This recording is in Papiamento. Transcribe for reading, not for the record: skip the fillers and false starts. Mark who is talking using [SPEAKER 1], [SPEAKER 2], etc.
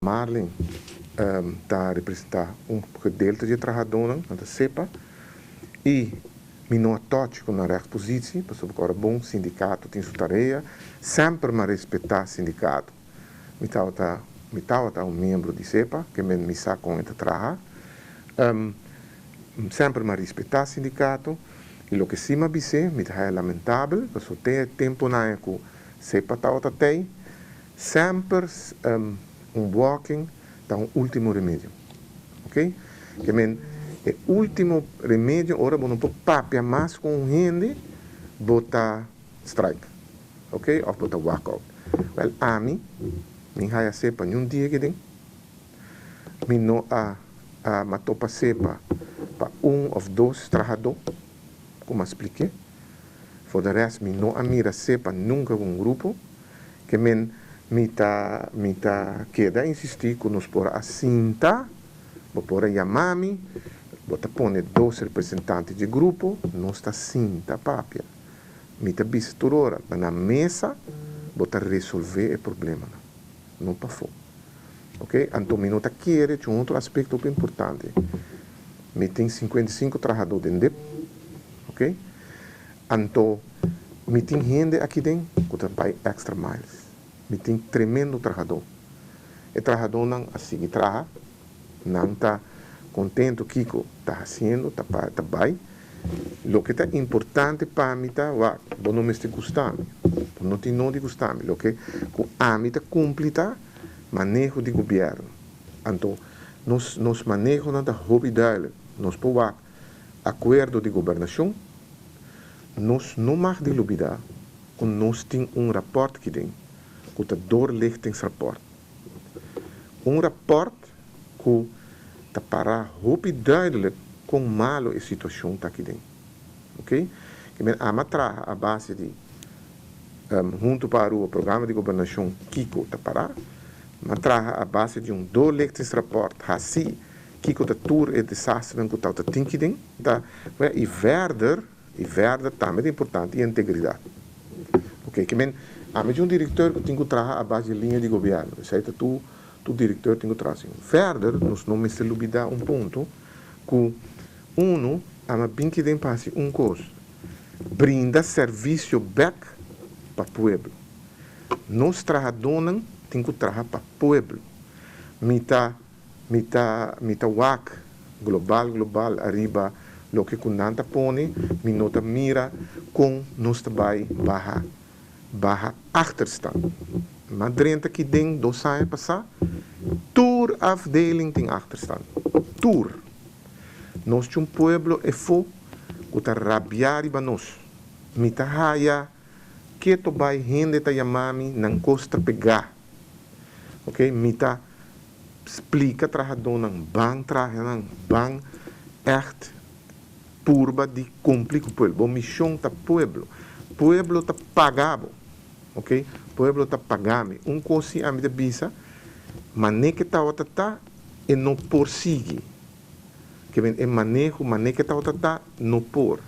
[SPEAKER 1] Marlin ta representá un gedeelte di trahadónan, na SEPPA, i mi no a touch ku e rechtspositie, pasobra awor bon, sindikato tin su tarea, semper m'a respetá sindikato. Mi tabata un miembro di SEPPA, ke men mi sa kon ta traha. Semper m'a respetá sindikato, i loke sí m'a bisa, mi ta lamentabel, pasobra tin tempu na ku SEPPA tabata tei, semper un walking ta un último remedio. Ok? Ke men, e último remedio, ora bo no por papia mas ku hende, bo ta strike. Ok? Òf bo ta walk out. Well, ami, mi n' haya SEPPA niun dia aki den. Mi no a m'a topa SEPPA pa un òf dos trahadó, kon m'a splika. For de rest, mi no a mira SEPPA nunka ku un grupo, ke men mi ta keda insistí ku nos por a sinta, bo por a yama mi, bo ta pone dos representante di grupo, nos ta sinta papia. Mi ta bisa tur ora, na mesa, bo ta resolvé e problema, no pafó. Ok? Anto, mi no ta kere, tin un otro aspekto importante. Mi tin 55 trahadó den DIP, ok? Anto, mi tin hende aki den ku ta bai extra miles. Mi tin tremendo trahadó. E trahadónan a sigui traha, nan ta kontentu kiko ta hasiendo, ta bai. Loke ta importante pa mi ta, wa, bo no mester gusta mi. Bo no tin nodi gusta mi. Loke ku ami ta kumpli ta maneho di gobièrnu. Anto, nos manehonan ta hopi duidelijk. Nos por wak akuerdo di gobernashon, nos no mag di lubidá ku nos tin un rapport aki den, ku ta doorlichtingsrapport. Un rapport ku ta para hopi duidelijk kon malu e situashon ta aki den. Ok? Ke men ami a traha a base di Huntu pa Aruba, programa di gobernashon kiko ta para, m'a traha a base di un doorlichtingsrapport, hasi kiko ta tur e desaster ku ta tin aki den, ta, i verder tambe ta importante e integridat. Ok, ke men ami ta un direktor ku tin ku traha a base di liña di gobièrnu. Esei ta tur direktor tin ku traha asina. Verder, nos no mester lubidá un punto ku uno ami a bin aki den pa hasi un kos. Brinda servisio bèk pa pueblo. Nos trahadónan tin ku traha pa pueblo. Mi ta wak global global ariba loke ku nan ta pone, mi no ta mira kon nos ta bai baha achterstand. M'a drenta aki den 2 aña pasá, tur afdeling tin achterstand. Tur. Nos tin un pueblo efo ku ta rabia riba nos. Mi ta haya keto bai hende ta yama mi, nan kos ta pegá. Ok? Mi ta splika trahadónan, ban traha, ban echt purba di kumpli ku pueblo. Bo mishon ta pueblo. Pueblo ta paga bo. Ok? Pueblo ta paga mi. Un kos ami ta bisa, maneho ta e no por sigui. Ke men e maneho, maneho ta no por.